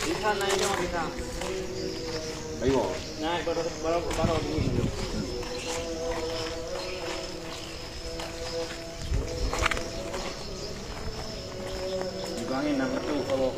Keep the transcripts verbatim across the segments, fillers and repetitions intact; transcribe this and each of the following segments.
Bisa naik jauh, bisa. Ayo. Naik baru, baru, baru bunyi tu. Ibangin nama tu kalau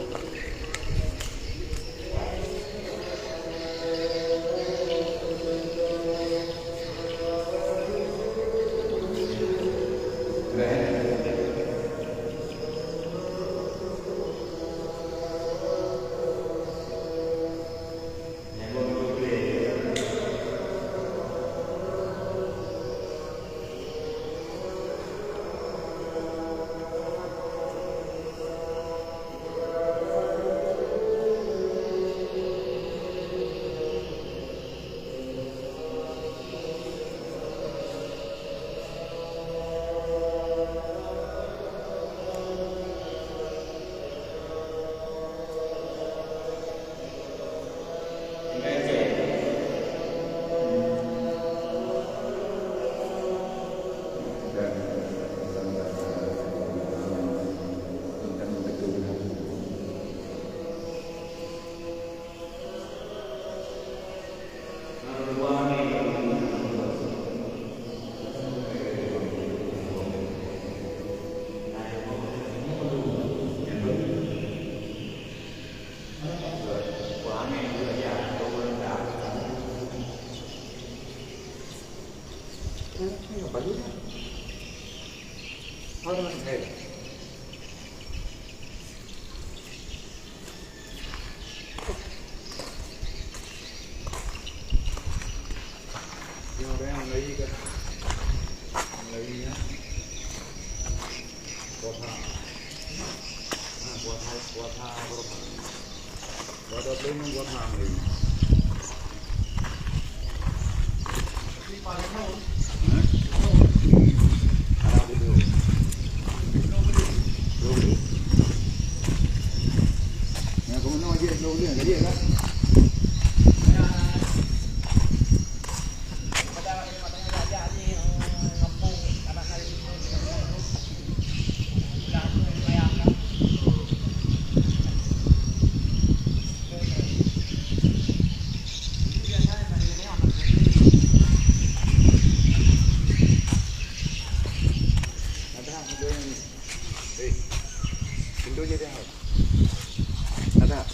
Dah, dah.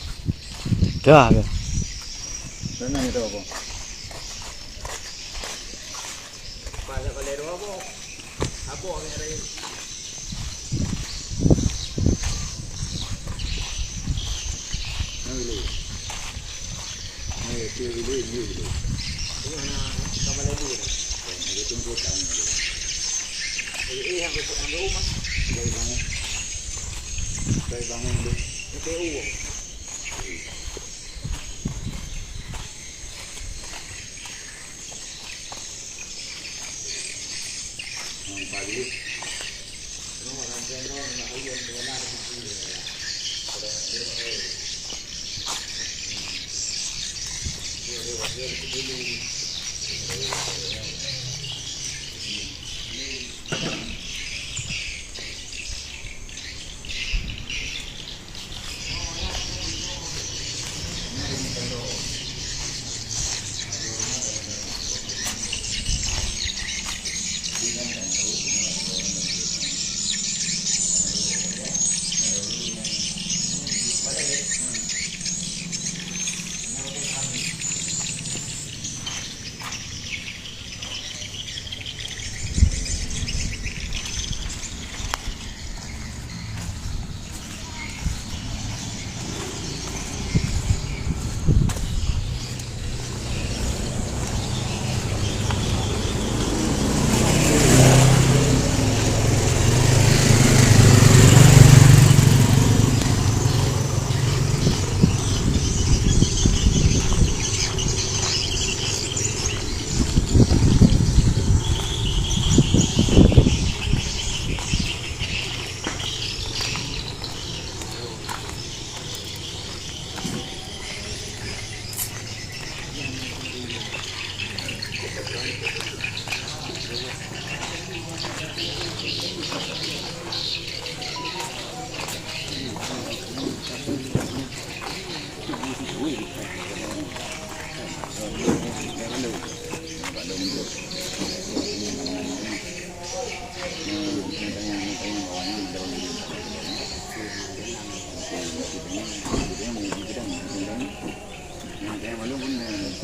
Dah, dah. Mana ni tu apa? Balik-balik dua apa? Apa ni ada? Nah, dulu. Nah, dia dulu, dia dulu. Ini mana? Sama lagi ni. Dia tunggu tangan dia. Eh, eh, yang, yang rumah. Dari bangun. Dari bangun dia. Ini P U.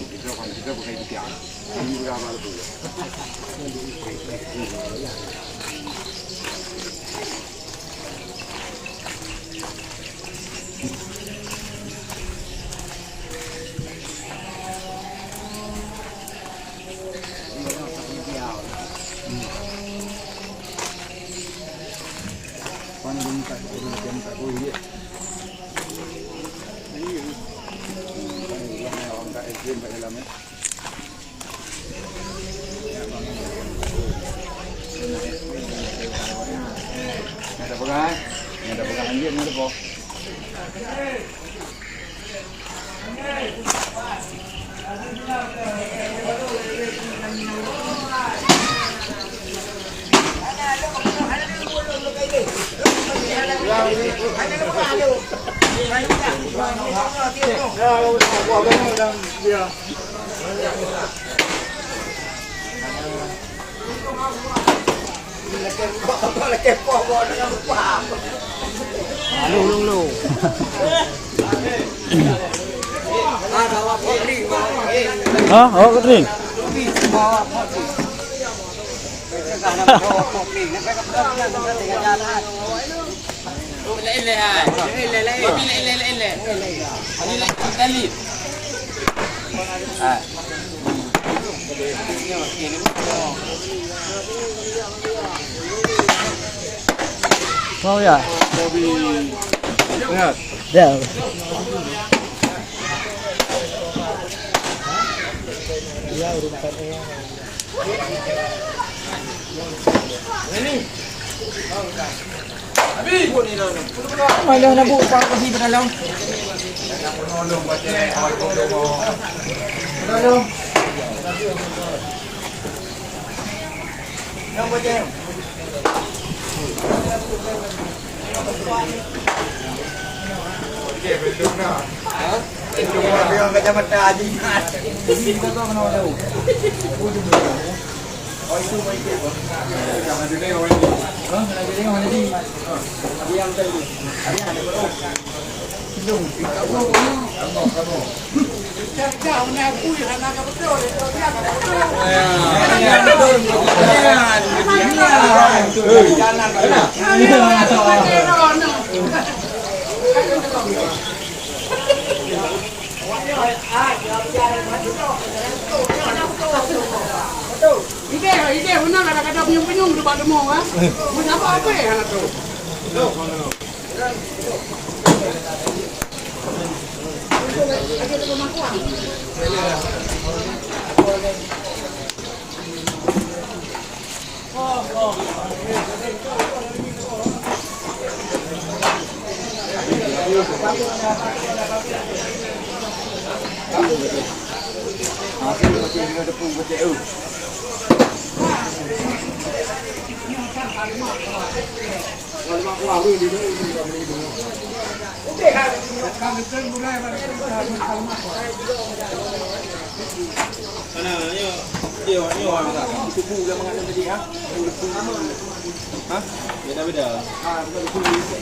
Nyang tapeugah, eh? Nyang tapeugah anjeuk ngon leupah. Hah? Oh, Katrin. Mau ya? Ya. Mana nak buka kopi ke dalam? Dalam. Idéh, idéh, beuna kadang-kadang punyueng-punyueng di bak leumô, ha? Meunapa apa hana tahu? Mana? Nyoe, nyoe, nyoe. Kubu yang mana tadi, ha? Kubu. Ha? Beda-beda. Ha, bukan kubu.